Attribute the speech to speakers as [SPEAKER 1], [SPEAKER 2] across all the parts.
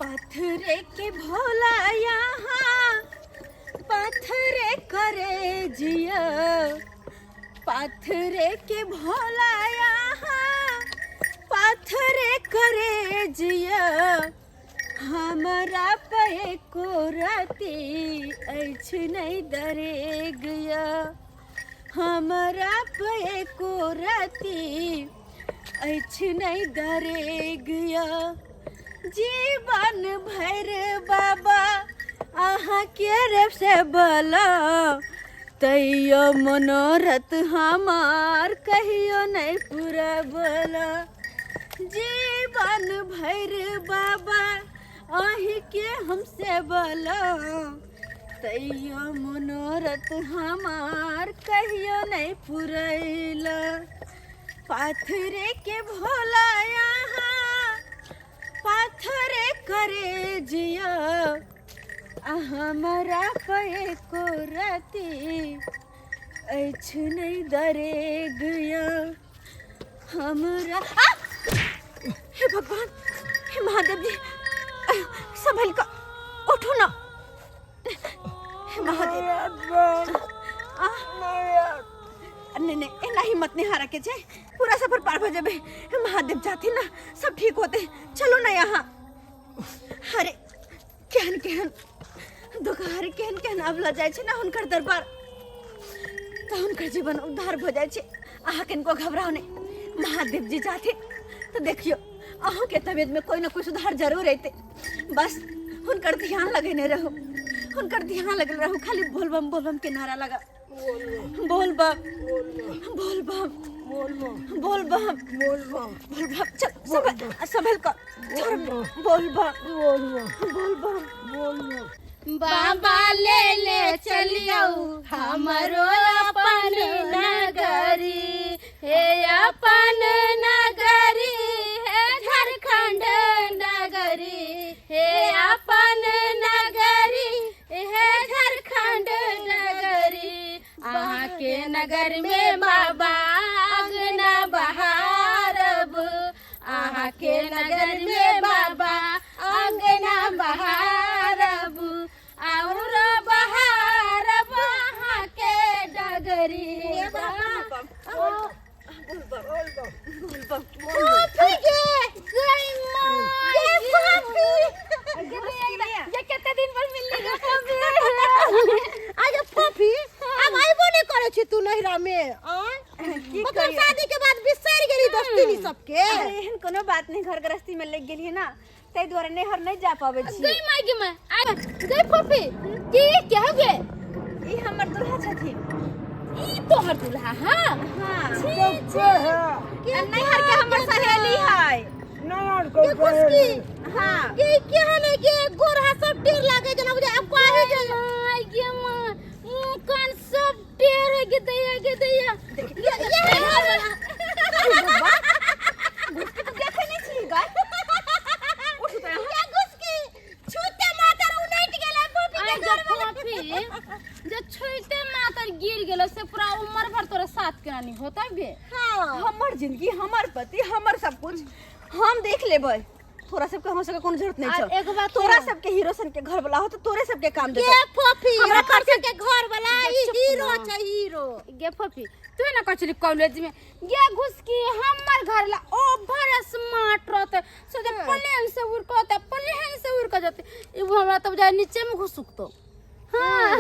[SPEAKER 1] पाथरे के भोला यहाँ पाथरे करे जिया, पाथरे के भोला यहाँ पाथरे करे जिया। हमरा पे को राती अछि नहीं दरे गया, हमरा पे को राती अछि नहीं दरे गया। जीवन भर बाबा अहाँ के रे से बला, तैयो मनोरथ हमार कहियो नहीं पूरा बला। जीवन भर बाबा अहीं के हमसे बला, तैयो मनोरथ हमार कहियो नहीं पुरैला। पाथरे के भोला यहाँ पाथरे करे जिया, हमरा पे को रति अछि नहीं दरे गया। हमरा आ! हे भगवान, हे महादेव जी, संभल कर उठो ना। हे महादेव, आ! नहीं नहीं, एना हिम्मत नहीं हारा के छै, पूरा सफर पार भ जेबे। महादेव जाते ना सब ठीक होते। चलो ना यहाँ। अरे केहन केहन दुखार केहन केहन अबला जाइ छै ना हुनकर दरबार, तऽ हुनकर जीवन उद्धार भऽ जाइ छै। अहाँ किनको घबराउ नहि, महादेव जी जाथिन तऽ देखियौ अहूँके तबियतमे कोइ ने कोइ सुधार जरूर अयतै। बस हुनकर ध्यान लगेने रहू, हुनकर ध्यान लगल रहू, खाली बोलबम बोलबम के नारा लगा, बोल बम बोल बम बोल बम बोल बम बोल बम। चल संभल संभल कर, छोड़, बोल बम बोल बम बोल बम।
[SPEAKER 2] बाबा ले ले चलियौ हमरो अपन नगरी, हे अपन नगरी, हे झारखंड नगरी, हे अपन नगरी, हे झारखंड नगरी। अहाँ के नगर में बाबा अगना बहारब, अहाँ के नगर में बाबा अंगना बहारब, और बहारब अहाँ के डगरी। ये कितने दिन पर मिलली गे
[SPEAKER 3] आगे फूफी, अब आइबो नहीं करे छी तू नहिरा में, आय?
[SPEAKER 1] की
[SPEAKER 3] मतलब
[SPEAKER 1] करियै?
[SPEAKER 3] शादी के बाद बिसरि गेली दोस्ती सबके।
[SPEAKER 1] अरे एहन कोनो बात नहीं, घर गृहस्थी में लग गेलियै ना, ताहि दुआरे नैहर नहीं जा पाबै छी।
[SPEAKER 2] गई माई गे माई, आ गई फूफी, की क्या हो गए?
[SPEAKER 1] ई हमर दूल्हा छथिन।
[SPEAKER 2] ई तोहर दूल्हा? हां
[SPEAKER 1] हाँ।
[SPEAKER 2] छी छी।
[SPEAKER 1] आ नैहर के हमर सहेली है।
[SPEAKER 3] के खुशकी
[SPEAKER 1] हाँ।
[SPEAKER 3] के केहन है के गोरहा सब टेर लागे जना बुझे अब काहे जे
[SPEAKER 2] माई गे माई, मुंह कान सब टेढ़ है गे दैया गे दैया।
[SPEAKER 3] ये ये
[SPEAKER 1] घुसकी तो देखे नहीं छी गाय। उठ तो यहाँ।
[SPEAKER 3] ये घुसकी छूते मातर उनैट गेलै फूफी
[SPEAKER 2] आइ
[SPEAKER 3] के
[SPEAKER 2] जो
[SPEAKER 3] घर में।
[SPEAKER 2] फूफी जो छुइते मातर गिर गेलो से पूरा उम्र भर तोरा साथ के नहीं होता बे।
[SPEAKER 3] हां
[SPEAKER 1] हमर जिंदगी, हमर पति, हमर सब कुछ हम देख लेबै। तोरा सबके हमर सबके कोनो जरूरत नहीं
[SPEAKER 2] आर
[SPEAKER 1] छौ।
[SPEAKER 2] एगो बात
[SPEAKER 1] तोरा
[SPEAKER 2] सुन।
[SPEAKER 1] सबके हीरो सन के घर वाला हो तो तोरे सबके काम
[SPEAKER 3] के
[SPEAKER 1] देतौ।
[SPEAKER 3] फूफी
[SPEAKER 1] हमरा
[SPEAKER 3] हमरा सबके घर वाला ई
[SPEAKER 2] चुप
[SPEAKER 3] हीरो
[SPEAKER 2] ना।
[SPEAKER 3] छै, हीरो।
[SPEAKER 2] गे फूफी तू ना कहछली कॉलेज में गे घुसकी हमर घर ला ओवर स्मार्ट रहते, सोचे प्लेन से उड़ के होते, प्लेन से उड़ के जाते, ई हमरा तब जाय नीचे में घुसकतो। हाँ।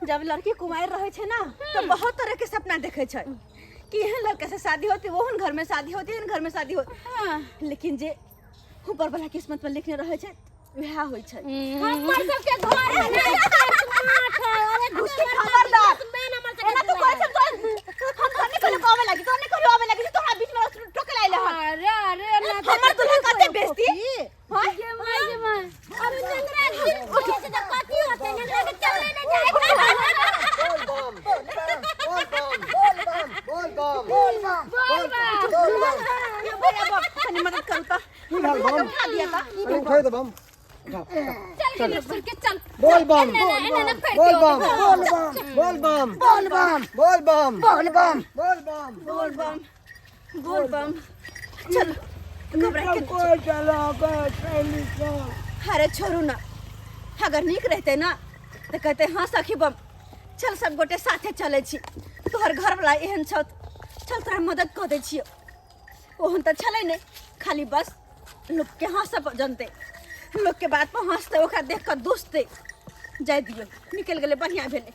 [SPEAKER 1] जब लड़की कुमार रहे छै ना तो बहुत तरह के सपना देखे छै कि एहन लड़का से शादी होती, ओहन घर में शादी होती, एहन घर में शादी होती।
[SPEAKER 2] हाँ।
[SPEAKER 1] लेकिन जे ऊपर वाला किस्मत में लिखने रहे छै वएह होइ छै।
[SPEAKER 3] हमर सबके घर वाला स्मार्ट है। अरे
[SPEAKER 1] घुसकी खबरदार।
[SPEAKER 3] मैन हमर सबके
[SPEAKER 1] एना तू कहै छै तो हम तोने कहलो आवे लागी, तोने कहलो आवे लागी, तोरा बीच में टोके लाइले हन।
[SPEAKER 2] अरे अरे ना तो
[SPEAKER 1] हमर दुल्हा कते बेइज्जती। हां
[SPEAKER 2] गे माई गे माई।
[SPEAKER 3] अरे नंगरा गिर उठे से तो कथी होते, नंगरा के चले न जाए।
[SPEAKER 4] बोल बम बोल बम बोल बम बोल बम बोल बम
[SPEAKER 2] बोल बा।
[SPEAKER 4] बोल बम।
[SPEAKER 1] ये भैया बाप तनी मदद करू त।
[SPEAKER 4] की भेल बम?
[SPEAKER 1] उठा दिया त।
[SPEAKER 4] अरे उठाइ दे बम, उठा।
[SPEAKER 2] चल गे चल के चल।
[SPEAKER 4] बोल बम
[SPEAKER 2] एने ना एने ना करते
[SPEAKER 4] बोल
[SPEAKER 2] होते।
[SPEAKER 4] बम बोल बम बोल बम बोल बम बोल बम बोल बम
[SPEAKER 1] बोल बम बोल बम। चलो घबरा के
[SPEAKER 5] कोई चला गया पहली साल।
[SPEAKER 1] अरे छोड़ू ना, अगर नीक रहते ना तऽ कहते हाँ सखी बम चल सब गोटे साथे चलै छी, तोहर घरवला एहन छौ चल तोरा मदद कऽ दै छियौ। ओहन तऽ छलै नहि, खाली बस लोकके हँसब जनतै, लोकके बात पर हँसतै, ओकरा देख कऽ दोसतै। जाय दियौ, निकलि गेलै, बढ़िआँ भेलै।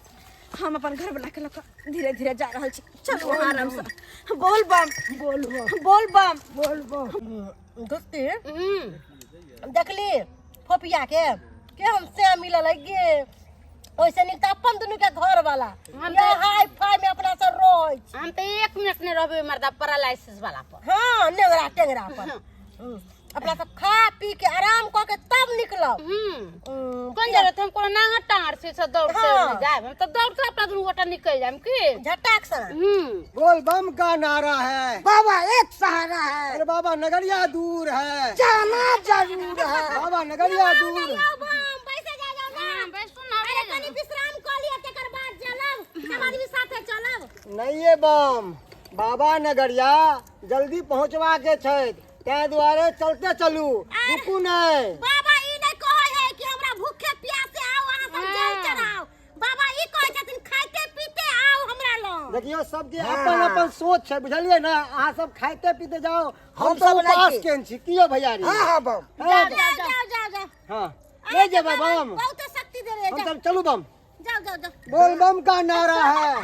[SPEAKER 1] हम अपन घरवलाके लऽ कऽ धीरे धीरे जा रहल छी। चलू अहाँ आरामसँ। बोल बम
[SPEAKER 4] बोल बम
[SPEAKER 1] बोल बम
[SPEAKER 4] बोल बम।
[SPEAKER 3] दोस्ती देखली फोपिया के के हम से मिलल है गे, ओइसे नीक तऽ अपन दुनू के घर वाला
[SPEAKER 2] हम
[SPEAKER 3] या हाई फाई में अपना से रहै छी।
[SPEAKER 2] हम तऽ एक मिनट नहि रहबै मर्दा पैरालाइसिस वाला पर।
[SPEAKER 3] हाँ, नेंगरा टेंगरा पर। अपना सब खा पी के आराम कऽ के तब निकलब।
[SPEAKER 2] कोन जरूरत, हम कोनो नांगर टांगर से सब दौड़ से
[SPEAKER 3] हाँ।
[SPEAKER 2] जायब, हम तऽ दौड़ से अपना दुनू गोटा निकलि जायब की
[SPEAKER 3] झटाक से।
[SPEAKER 4] बोल बम का नारा है,
[SPEAKER 5] बाबा एक सहारा है,
[SPEAKER 4] अरे बाबा नगरिया दूर है,
[SPEAKER 5] जाना जरूर है।
[SPEAKER 4] बाबा नगरिया दूर।
[SPEAKER 3] बैसे जा जाओ ना।
[SPEAKER 2] हाँ, बैसू ना।
[SPEAKER 3] अरे कनी विश्राम कऽ लिअ तकर बाद चलब, सब आदमी साथे चलब।
[SPEAKER 4] नहीं ये बम, बाबा नगरिया जल्दी पहुँचवा के छै, ताहि दुआरे चलते चलू, रुकू नहीं।
[SPEAKER 3] बाबा ई नहीं कहै है कि हमरा भूखे प्यासे आओ अहाँ सब जल चढ़ाओ, बाबा ई कहै छथिन खाइते पीते आओ हमरा लग।
[SPEAKER 4] देखियौ सबके अपन अपन सोच छै, बुझलियै ना? अहाँ सब खाइते पीते जाओ, हम
[SPEAKER 5] हम
[SPEAKER 4] सब
[SPEAKER 5] सब
[SPEAKER 4] उपास
[SPEAKER 5] नहि।
[SPEAKER 4] केने छी। कियो भैयारी?
[SPEAKER 5] हाँ हाँ बम।
[SPEAKER 4] हाँ,
[SPEAKER 3] जाओ जाओ जाओ जाओ।
[SPEAKER 4] हाँ नहीं जेबै बम,
[SPEAKER 3] बहुत शक्ति दे रहे।
[SPEAKER 4] हम सब चलू बम।
[SPEAKER 3] जाओ जाओ जाओ।
[SPEAKER 4] बोल बम का नारा है।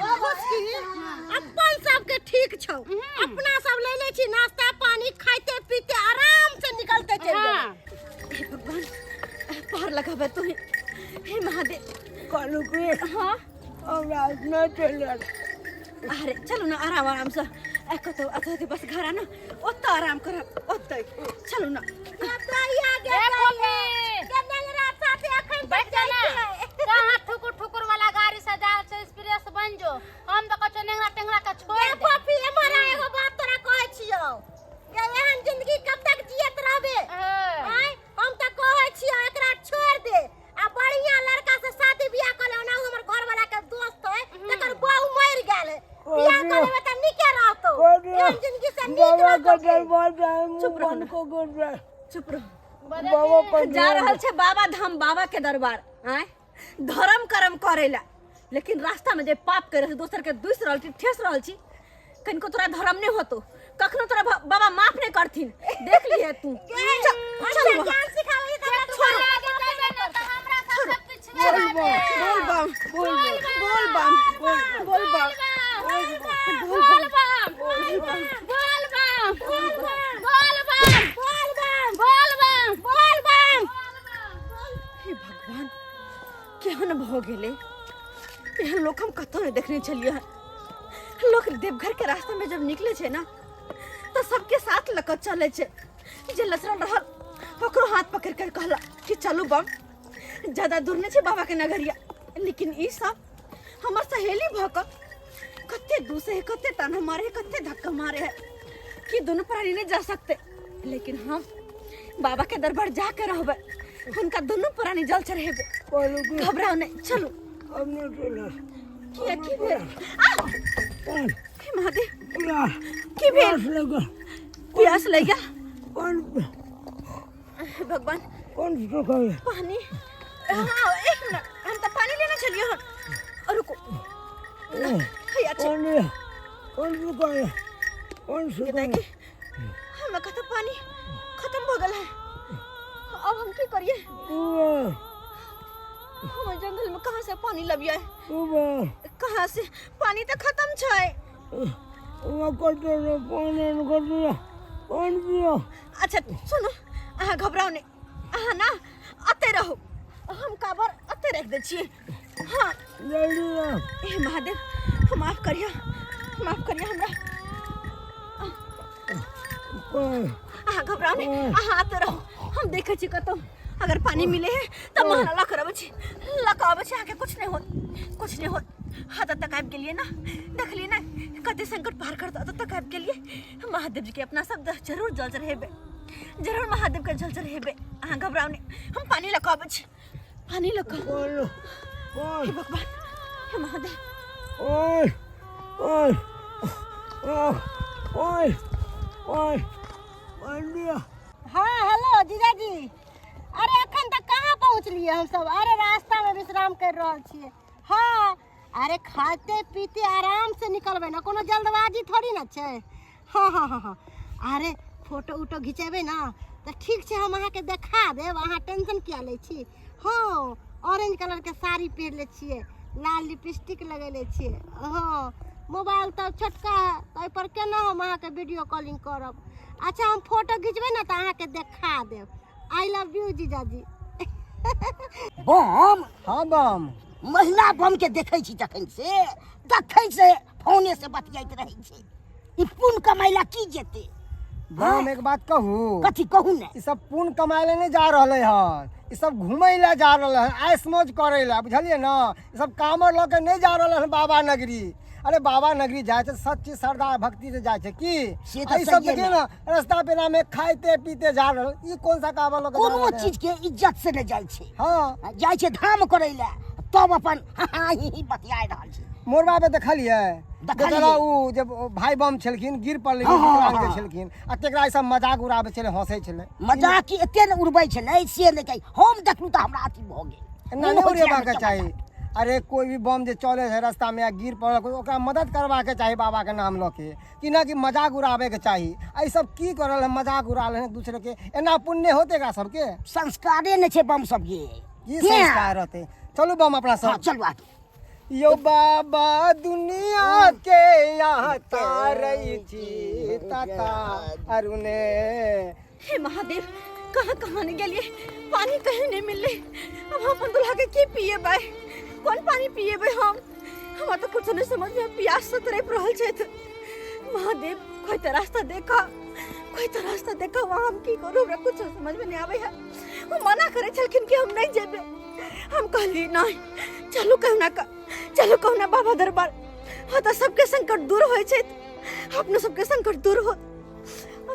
[SPEAKER 3] अपन सबके ठीक छौ, अपना सब ले ले छी नाश्ता पानी, खाइते पीते आराम से निकलते चल।
[SPEAKER 2] हाँ।
[SPEAKER 1] हे भगवान, पार लगाबे तू ही, हे महादेव।
[SPEAKER 5] कहलू कि
[SPEAKER 1] हाँ
[SPEAKER 5] हमरा इतना चल।
[SPEAKER 1] अरे चलू ना आराम आराम से, ए कतौ अतः के बस घर आना, ओतऽ आराम करब, ओतऽ चलू ना।
[SPEAKER 2] ए फोफी, बैठ जा ना। कहाँ ठुकुर ठुकुर वाला गाड़ी से जा छै, एक्सप्रेस बन जो। हम तऽ कहै छियौ नेंगरा टेंगरा के छोड़ दे।
[SPEAKER 3] पपी एमहर आ, एगो बात तोरा कहै छियौ, ये एहन जिंदगी कब तक जियत रहबे?
[SPEAKER 2] हाँ।
[SPEAKER 3] आँय, हम तऽ कहै छियौ एकरा छोड़ दे आ बढ़िया लड़का से शादी बियाह कर ले। ओनाहु हमर घर वाला के दोस्त है, तकर बहू मरि गेल है, बियाह कर लेबे तऽ नीके रहतौ, एहन जिंदगी से नीक
[SPEAKER 5] बाबा
[SPEAKER 3] रहतौ।
[SPEAKER 5] के दरबार जाए, मुंह
[SPEAKER 1] चुप रहो
[SPEAKER 5] बंद
[SPEAKER 1] ना।
[SPEAKER 5] को गिर जाए।
[SPEAKER 1] चुप रहो।
[SPEAKER 5] बाबा पर
[SPEAKER 1] जा रहल छै बाबा धाम, बाबा के दरबार, आँय धर्म कर्म करेला, लेकिन रास्ता में जे पाप करे रहल, दोसर के दूसि रहल छी, ठेस रहल छी, कनिको तोरा धर्म नहीं होतो, कखनो तोरा बाबा माफ नहीं करथिन, देख लिए तू। चल चल वहाँ।
[SPEAKER 3] ज्ञान सिखाबै तऽ हमरा
[SPEAKER 1] छोड़ो।
[SPEAKER 2] हमरा सबसे पिछुए
[SPEAKER 1] बोल बम बोल बम बोल बम बोल बम
[SPEAKER 2] बोल बम बोल बम बोल बम बोल बम बोल बम बोल बम बोल बम।
[SPEAKER 1] हे भगवान, केहन भऽ गेलै? एहन लोक हम कतौ नहि देखने छलियै हन। लोक देवघर के रास्ता में जब निकले छै ना तऽ सबके साथ लऽ कऽ चलै छै, जे लचरल रहल ओकरो हाथ पकड़ कर कहला कि चलू बम, ज्यादा दूर नहि छै बाबा के नगरिया। लेकिन ई सब हमर सहेली भऽ कऽ कते दूसे है, कते ताना मारे है, कते धक्का मारे है कि दोनों प्राणी नहीं जा सकते, लेकिन हम बाबा के दरबार जाके रहबै, हुनका दोनों प्राणी जल चढ़ेबै।
[SPEAKER 5] कहलू कि
[SPEAKER 1] घबराओ नहीं, चलू।
[SPEAKER 5] हम नहीं चलत।
[SPEAKER 1] किया, की भेल? आ! हे महादेव,
[SPEAKER 5] प्यास
[SPEAKER 1] की भेल?
[SPEAKER 5] प्यास लगा।
[SPEAKER 1] प्यास लग गया?
[SPEAKER 5] कौन
[SPEAKER 1] हे भगवान,
[SPEAKER 5] कौन सुखावे
[SPEAKER 1] पानी? हाँ, एक मिनट, हम तो पानी लेने चलिए हन। और रुको, हे अच्छा।
[SPEAKER 5] कौन कौन सुखावे कौन
[SPEAKER 1] ये
[SPEAKER 5] सुखावे?
[SPEAKER 1] देखी, हमरा कत पानी खत्म हो गल है, अब हम की करिए? हम जंगल में कहाँ से पानी लबिए? कहाँ से? पानी तो खत्म छै। अच्छा सुनो, अहाँ घबराओ नहीं, अहाँ ना अते रहो, हम काबर अते रख दे छियै। हाँ हे महादेव, माफ करिया, माफ करिया हमरा। अहाँ घबराओ नहीं, अहाँ आते रहो, हम देखै छी कतौ अगर पानी मिले है तऽ महला लऽ कऽ अबै छी, लऽ कऽ अबै छी। अहाँके कुछ नहीं होत, कुछ नहीं होत। हद तक आबि गेलियै ना, देखलियै ना कते संकट पार कर अतऽ तक आबि गेलियै। महादेव जी के अपना सब जरूर जल चढ़ेबै, जरूर महादेव के जल चढ़ेबै। अहाँ घबराउ नहीं, हम पानी लऽ कऽ अबै छी, पानी लऽ कऽ। हे भगवान, हे महादेव।
[SPEAKER 5] ओए ओए ओए ओए, पानी।
[SPEAKER 3] हाँ हेलो जीजाजी, अरे अखन तक गेलियै हमसब। अरे रास्तामे विश्राम करि रहल छियै। हँ, अरे खाते पीते आराम से निकलबै ने, कोनो जल्दबाजी थोड़ी ने छै। हँ हँ हँ हँ, अरे फोटो उटो घिचेबै ने तऽ ठीक छै, हम अहाँके देखा देब, अहाँ टेंशन किया लै छी। हँ, ऑरेंज कलरके साड़ी पहिरले छियै, लाल लिपस्टिक लगेले छियै। हँ, मोबाइल तऽ छोटका है, ताहिपर केना हम अहाँके वीडियो कॉलिंग करब? अच्छा, हम फोटो घिचबै ने तऽ अहाँके देखा देब। I love you जीजाजी।
[SPEAKER 6] बम।
[SPEAKER 4] हाँ बम।
[SPEAKER 6] महिला बम के देखै छी तखन से तखन से फोने से बतियाइत रहै छै। ई पुण्य कमाइ ला की जेतै?
[SPEAKER 4] बम, एक बात कहू?
[SPEAKER 6] कथी कहू ने।
[SPEAKER 4] ई सब पुण्य कमाइ लए नहि जा रहलै हन, ई सब घूमै लए जा रहलै हन, ऐश मौज करै लए, बुझलियै ने? ई सब कामर लऽ के नहि जा रहलै हन बाबा नगरी। अरे बाबा नगरी जाइ छै सच्ची श्रद्धा भक्ति से जाइ छै की?
[SPEAKER 6] से तऽ
[SPEAKER 4] ई सब
[SPEAKER 6] सहिए
[SPEAKER 4] देखियौ
[SPEAKER 6] ने।
[SPEAKER 4] ने, रास्ता पेरा में खाइते पीते जा रहल, ई कौन सा कामर लऽ के जा
[SPEAKER 6] कोनो
[SPEAKER 4] रहलै हन?
[SPEAKER 6] चीज के इज्जत से नहि जाइ छै।
[SPEAKER 4] हाँ,
[SPEAKER 6] जाइ छै धाम करै लए, तब अपन हाँ ही ही बतियाइ रहल छै।
[SPEAKER 4] मोरबा पे देखलियै?
[SPEAKER 6] देखलियै।
[SPEAKER 4] बेचारा उ जब भाई बम छलखिन, गिर पड़लै,
[SPEAKER 6] हाँ, हाँ,
[SPEAKER 4] विकलांग जे
[SPEAKER 6] हाँ।
[SPEAKER 4] छलखिन, आ तेकरा ई सब मजाक उड़ाबै छलै, हंसै छलै।
[SPEAKER 6] मजाक की एते ने उड़बै छलै से नहि कही, हम देखलहुँ तऽ हमरा अथी भऽ गेल।
[SPEAKER 4] एना
[SPEAKER 6] मोन
[SPEAKER 4] नहि
[SPEAKER 6] होइ छलै
[SPEAKER 4] उड़ेबाक
[SPEAKER 6] हमर
[SPEAKER 4] चाही।
[SPEAKER 6] चमत्कार।
[SPEAKER 4] अरे कोई भी बम जे चले छै रास्ता में आ गिर पड़ल, कोई ओकरा मदद करबाक चाही बाबा के नाम लऽ के, कि ना कि मजाक उड़ाबे के चाही। आ ई सब की कर रहल है, मजाक उड़ा रहल है एक दूसरे के, एना पुण्य होते एकरा सबके?
[SPEAKER 6] संस्कारे नहि छै बम सबके।
[SPEAKER 4] की संस्कार रहते? चलू बम अपना सब।
[SPEAKER 6] हाँ, चलू आगे।
[SPEAKER 4] यो बाबा दुनिया के यहाँ तारै छी ताता अरुणे।
[SPEAKER 1] हे महादेव, कहाँ कहाँ नहीं गेलिए, पानी कहीं नहीं मिलले। अब हम अपन दुल्हा के की पिएबै, कोन पानी पिएबै हम? हमरा तो कुछ नहीं समझ में, प्यास से तड़प रहल छथि। महादेव, कोई तो रास्ता देखा, कोई तो रास्ता देखा। वहाँ हम की करू, हमरा कुछ समझ में नहीं आवे है। वो मना करे छलखिन कि हम नहीं जेबे, हम कहली नहीं, चलू कहुना का, चलू कहुना बाबा दरबार। हाँ तो सबके संकट दूर होइ छै, अपनो सबके संकट दूर हो।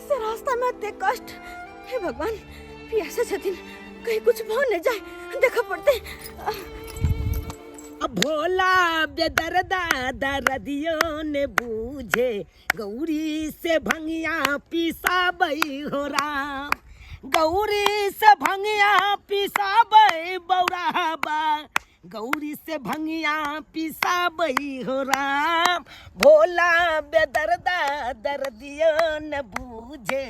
[SPEAKER 1] से रास्ता में एते कष्ट, हे भगवान, प्यासा छथिन, कहीं कुछ भऽ नहीं जाए, देखऽ पड़ते।
[SPEAKER 6] अब भोला बेदर्दा दर्दियों ने बूझे, गौरी से भंगिया पिसाबई हो राम, गौरी से भंगिया पिसाबई बौराबा, गौरी से भंगिया पिसाबई हो राम, भोला बेदर्दा दर्दियों ने बूझे,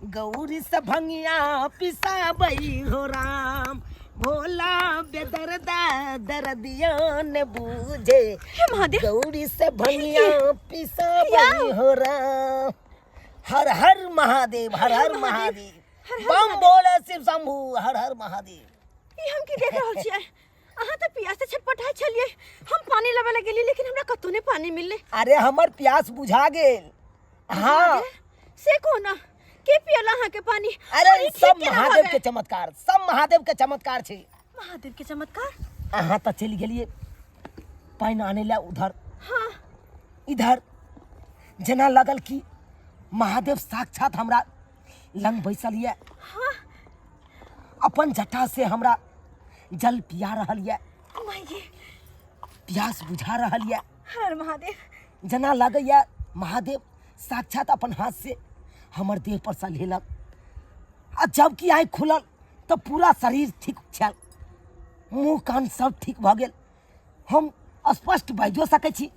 [SPEAKER 6] गौरी से भंगिया पिसाबई हो राम, भोला बेदर्दा दर्दियों ने बूझे,
[SPEAKER 1] हे महादेव,
[SPEAKER 6] गौरी से भंगिया पिसाबई हो राम। हर हर महादेव, हर हर महादेव, बम बोले शिव शंभू, हर हर महादेव।
[SPEAKER 1] ई हम की देख रहल छियै? अहाँ तऽ प्यास से छटपटाइ छलियै, हम पानी लेबे लए गेलियै, लेकिन हमरा कतौ नहि पानी मिललै।
[SPEAKER 6] अरे हमर प्यास बुझा गेल। हाँ,
[SPEAKER 1] से कोना के पियला अहाँ के पानी?
[SPEAKER 6] अरे
[SPEAKER 1] और ई
[SPEAKER 6] ई
[SPEAKER 1] ठीक
[SPEAKER 6] सब
[SPEAKER 1] केना भऽ
[SPEAKER 6] महादेव
[SPEAKER 1] गेल?
[SPEAKER 6] के चमत्कार, सब महादेव के चमत्कार छै।
[SPEAKER 1] महादेव के चमत्कार?
[SPEAKER 6] अहाँ तऽ चलि गेलियै पानि आनै लए उधर।
[SPEAKER 1] हाँ।
[SPEAKER 6] इधर जेना लगल कि महादेव साक्षात हमरा लंग बैसल यऽ।
[SPEAKER 1] हाँ।
[SPEAKER 6] अपन जटा से हमरा जल पिया रहल यऽ।
[SPEAKER 1] माइये।
[SPEAKER 6] प्यास बुझा रहल यऽ।
[SPEAKER 1] हर महादेव।
[SPEAKER 6] जेना लगैया महादेव साक्षात अपन हाथ से हमर देह पर सल्हेलक, आ जबकि आँखि खुलल तऽ पूरा शरीर ठीक छल, मुँह कान सब ठीक भऽ गेल। हम स्पष्ट बाजियो सकै छी,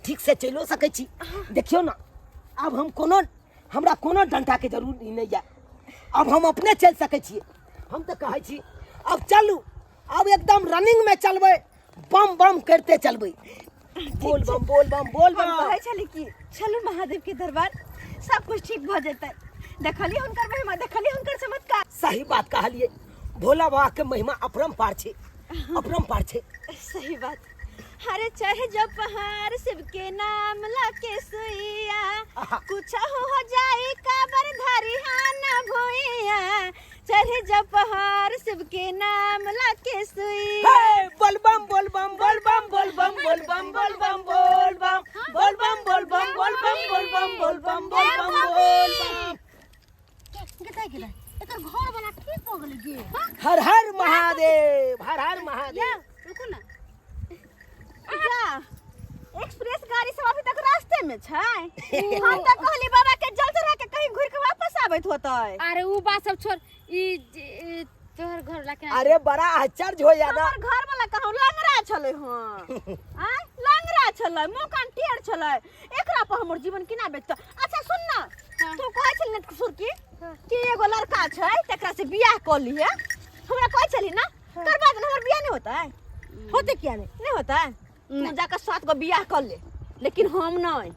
[SPEAKER 6] ठीक से चलियो सकै छी। देखियौ ने, आब हम कोनो, हमरा कोनो डंटाके जरूरी नहि यऽ, आब हम अपने चलि सकै छियै। हम तऽ कहै छी आब चलू, आब एकदम रनिंगमे चलबै, बम बम करिते चलबै, बोल बम बोल बम बोल
[SPEAKER 1] हम
[SPEAKER 6] बम।
[SPEAKER 1] कहै छली कि चलू महादेव के दरबार, सब कुछ ठीक भऽ जेतै। देखलियै हुनकर महिमा, देखलियै हुनकर चमत्कार।
[SPEAKER 6] सही बात कहलियै, भोला बाबा के महिमा अपरम्पार छै, अपरम्पार छै।
[SPEAKER 1] सही बात। हरे चढ़ जो पहाड़ शिव के नाम लाके सुइया, कुछ हो जाए काबर धरी ना भुइया, चढ़ जो पहाड़ शिव के नाम लाके सुइया।
[SPEAKER 6] हे, बोल बम बोल बम बोल बम बोल बम बोल बम बोल बम बोल बम बोल बम बोल बम बोल बम बोल बम बोल बम बोल बम बोल बम।
[SPEAKER 3] कतऽ गेलै एकर घर वाला? ठीक भऽ गेलै गे?
[SPEAKER 6] हर हर महादेव, हर हर महादेव।
[SPEAKER 2] रुकू ना।
[SPEAKER 1] जा, एक्सप्रेस गाड़ी सब अभी तक रास्ते में छै। हम तऽ कहली बाबा के जल चढ़ा के कहीं घुर के वापस आबैत होतै।
[SPEAKER 2] अरे उ बात सब छोड़, ई तोहर घर ला के
[SPEAKER 6] अरे बड़ा आश्चर्य होइया ना।
[SPEAKER 1] हमर घर वाला कहूँ लंगड़ा छलै हँ, आँय लंगड़ा छलै, मुँह कान टेढ़ छलै, एकरा पर हमर जीवन केना बेचतै? अच्छा सुन ना, तू कहै छली ने सुरकी कि एगो लड़का छै तकरा से बियाह कऽ लिहे, हमरा कहै छली ना, करबा देने हमर बियाह नहि होतै?
[SPEAKER 3] होते किया नहि?
[SPEAKER 1] नहि होतै? तू जाकऽ 7 गो बियाह कऽ ले, लेकिन हम नहि।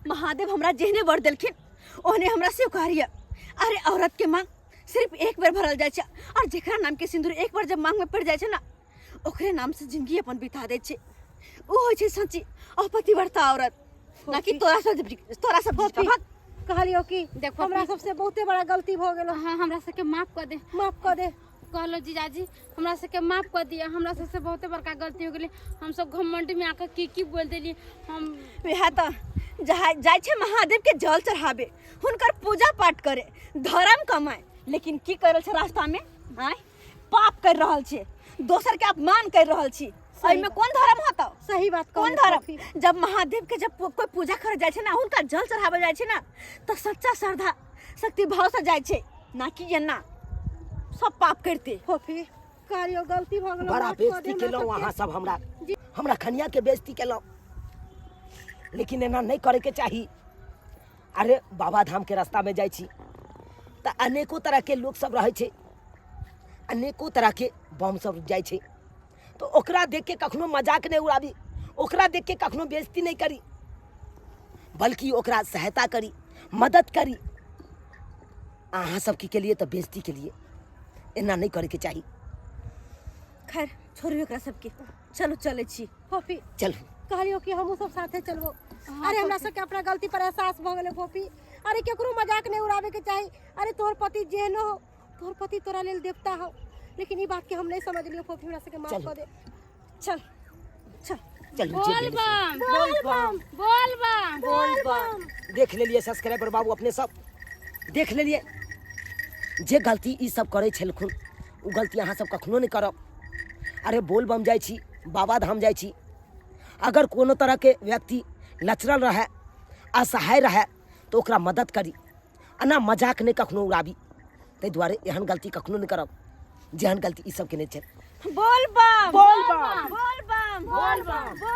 [SPEAKER 1] महादेव हमरा जेहने वर देलखिन ओहने हमरा स्वीकार्य। अरे औरत के मांग सिर्फ एक बेर भरल जाइ छै, और जेकरा नाम के सिंदूर एक बार जब मांग में पड़ जाइ छै ना, ओकरे नाम से जिंदगी अपन बिता दै छै। उ होइ छै सच्ची अपतिव्रता औरत, ना कि तोरा सब, तोरा सब
[SPEAKER 3] फोफी,
[SPEAKER 1] भाग।
[SPEAKER 3] कहलियो कि
[SPEAKER 2] देखो
[SPEAKER 3] हमरा सबसे बहुते बड़ा गलती भऽ गेलो।
[SPEAKER 2] हाँ, हमरा सबके माफ कर दे।
[SPEAKER 3] माफ कऽ दे।
[SPEAKER 2] कहलो जीजाजी हमरा सबके माफ कर दिया, हमरा सबसे बहुते बड़का गलती हो गेलै, हम सब घमंड में आकर की की बोल देली हम।
[SPEAKER 1] वएह तऽ जहाँ जाइ छै महादेव के जल चढ़ाबे, हुनकर पूजा पाठ करे, धर्म कमाए, लेकिन की कर रहल छै रास्ता में? आँय पाप कर रहल छै, दोसर के अपमान कर रहल छी, एहिमे कोन धर्म होतौ?
[SPEAKER 3] सही बात
[SPEAKER 1] कोन
[SPEAKER 3] कहलियै
[SPEAKER 1] धर्म?
[SPEAKER 3] फोफी।
[SPEAKER 1] जब महादेव के जब कोई पूजा करे जाइ छै ना, हुनका जल चढ़ाबे जाइ छै ना, तऽ सच्चा श्रद्धा शक्ति भाव से जाइ छै, ना कि एना सब पाप करते।
[SPEAKER 3] फोफी कहलियो गलती भऽ गेलो,
[SPEAKER 6] बड़ा
[SPEAKER 3] माफ कऽ दे
[SPEAKER 6] बेइज्जती
[SPEAKER 3] हमरा
[SPEAKER 6] केलहुँ
[SPEAKER 3] सबके।
[SPEAKER 6] अहाँ सब, हमरा हमरा खनिया के बेइज्जती केलहुँ, लेकिन एना नहि करैके चाही। अरे बाबा धाम के रास्ता में जाइ छी तऽ अनेको तरह के लोक सब रहै छै, अनेको तरह के बम सब जाइ छै, तऽ ओकरा देख के कखनो मजाक नहि उड़ाबी, ओकरा देख के कखनो बेइज्जती नहि करी, बल्कि ओकरा सहायता करी, मदद करी। अहाँ सब की केलिए तऽ बेइज्जती केलिए, एना नहि करैके चाही।
[SPEAKER 1] खैर छोड़ू एकरा सबके, चलू चलै छी।
[SPEAKER 3] फोफी
[SPEAKER 6] चलू।
[SPEAKER 3] कहलियो कि हमहूँ सब साथे चलबो। अरे हमरा सबके अपना गलती पर एहसास भऽ गेलै फोफी। अरे केकरो मजाक नहि उड़ाबे के चाही। अरे तोहर पति जेहनो हो, तोहर पति तोरा लेल देवता हो, लेकिन ई बात के हम नहीं समझलियो फोफी, हमरा सबके माफ
[SPEAKER 6] चलू।
[SPEAKER 3] कऽ दे।
[SPEAKER 1] चल चल
[SPEAKER 6] चलू।
[SPEAKER 2] बोल
[SPEAKER 6] जे भेल से।
[SPEAKER 2] बम
[SPEAKER 1] बोल बम
[SPEAKER 2] बोल बम
[SPEAKER 1] बोल बम।
[SPEAKER 6] देख लेलिए सब्सक्राइबर बाबू, अपने सब देख लेलिए जे गलती ई सब करै छलखुन ओ गलती अहाँ सब कखनो नहि करब। अरे बोल बम जाइ छी, बाबा धाम जाइ छी, अगर कोनो तरहके व्यक्ति लचरल रहै, असहाय रहै, तऽ ओकरा मदद करी, एना मजाक नहि कखनो उड़ाबी। ताहि दुआरे एहन गलती कखनो नहि करब जेहन गलती ई सब केने छै।
[SPEAKER 1] बोल बम
[SPEAKER 6] बोल बम
[SPEAKER 1] बोल बम बोल बम बोल।